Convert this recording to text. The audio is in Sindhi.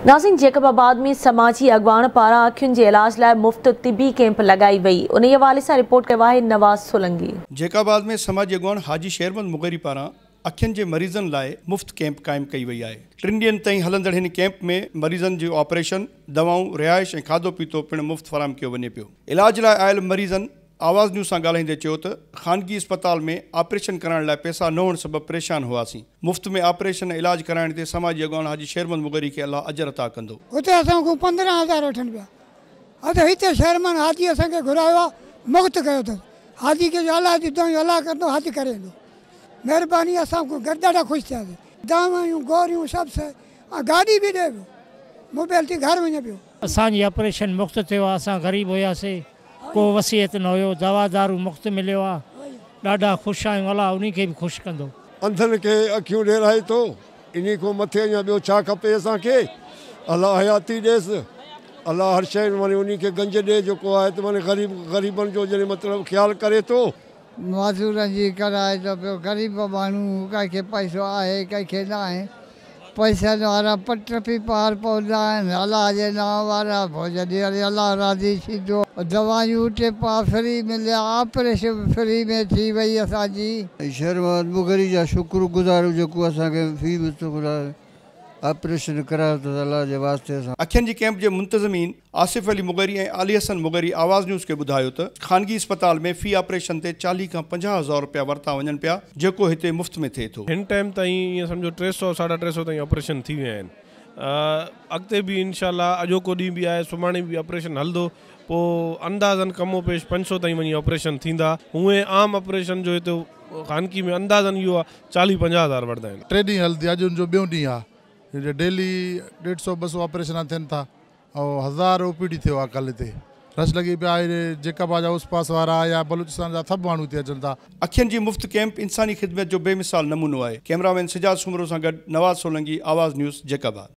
ناظرين جيڪب آباد ۾ سماجي اڳواڻ پاران اکين جي علاج لاء مفت طبي ڪئمپ لڳائي وئي، انهي حوالي سان رپورٽ ڪيو آهي نواز سولنگي. جيڪب آباد ۾ سماجي اڳواڻ حاجي شيرمحمد مغيري پاران اکين جي مريضن لاء مفت ڪئمپ قائم ڪئي وئي آهي. ٽن ڏينهن تائين هلندڙ هن ڪئمپ ۾ مريضن جو آپريشن، دوائون، رهائش ۽ کاڌو پيتو پڻ مفت فراهم ڪيو وڃي پيو. علاج لاء آيل مريضن آواز نيوز سان ڳالهائيندي چيو ته خانگي اسپتال ۾ آپريشن ڪرائڻ لاء پئسا نه هئڻ سبب پريشان هئاسين، مفت ۾ آپريشن ۽ علاج ڪرائڻ تي سماجي اڳواڻ حاجي شيرمحمد مغيري کي الله اجر عطا ڪندو. هتي اسان کان 15 هزار وٺن پيا اٿ هتي شيرمن حاجي اسان کي گهرايو آ مفت ڪيو اٿس حاجي کي جو الله جي دعائون الله ڪندو حج ڪري ايندو مهرباني اسان کان گڏ ڏاڍا خوش ٿياسي دوائيون گوريون سڀ سي ۽ گاڏي به ڏي پيو موبائل تي گهر وڃي پيو. اسان جي آپريشن مفت ٿيو آ اسان غريب هياسي ڪو وصيت نه هيو دوا دارو مفت مليو آ ڏاڍا خوش آهيون الله انهي کي به خوش ڪندو. انڌن کي اکيون ڏيرائي ٿو انهي کان مٿي اڃا ٻيو ڇا کپي اسان کي الله حياتي ڏيس الله هر شيء معني انهي کي گنج ڏي جيڪو آهي ته معني غريب غريبن جو جنهن مطلب خيال ڪري ٿو. معذورن جي ڪرائي ٿو پيو غريب ماڻهو ڪنهن کي پئسو آهي ڪنهن کي ناهي پئسن وارا پٽ پي پار پوندا آهن الله جي نانء وارا پوء جڏهن وري الله راضي ٿيندو. دوايون ٽيپا فري مليا آپريشن به فري ۾ ٿي وئي اسان جي. شير محمد مغيري جا شڪر گذار جيڪو اسان کي في مستقبل آپريشن ڪرايو اٿس الله جي واسطي سان. اکين جي ڪئمپ جي منتظمين آصف علي مغيري ۽ علي حسن مغيري آواز نيوز کي ٻڌايو ته خانگي اسپتال ۾ في آپريشن تي 40 کان 50 هزار رپيا ورتا وڃن پيا جيڪو هتي مفت ۾ ٿئي ٿو. هن ٽائيم تائين ائين سمجهو 300 350 تائين آپريشن ٿي ويا آهن اڳتي به انشاء الله اڄوڪو ڏينهن به آهي سڀاڻي به آپريشن هلندو پوء اندازن ڪم و پيش 500 تائين وڃي آپريشن ٿيندا هونئن عام آپريشن جو هتي خانگي ۾ اندازن اهو آهي 40 50 هزار وٺندا آهن. 3 ڏينهن هلندي اڄ ان جو ٻيون ڏينهن آهي ڊيلي 150 200 آپريشن ٿين ٿا ۽ 1000 او پي ڊي ٿيو آهي ڪل هتي رش لڳي پيا آهي جيڪب آباد جا اوس پاس وارا يا بلوچستان جا سڀ ماڻهو هتي اچن ٿا. اکين جي مفت ڪئمپ انساني خدمت جو بي مثال نمونو آهي. ڪئميرا مين سجاد سومرو سان گڏ نواز سولنگي، آواز نيوز، جيڪب آباد.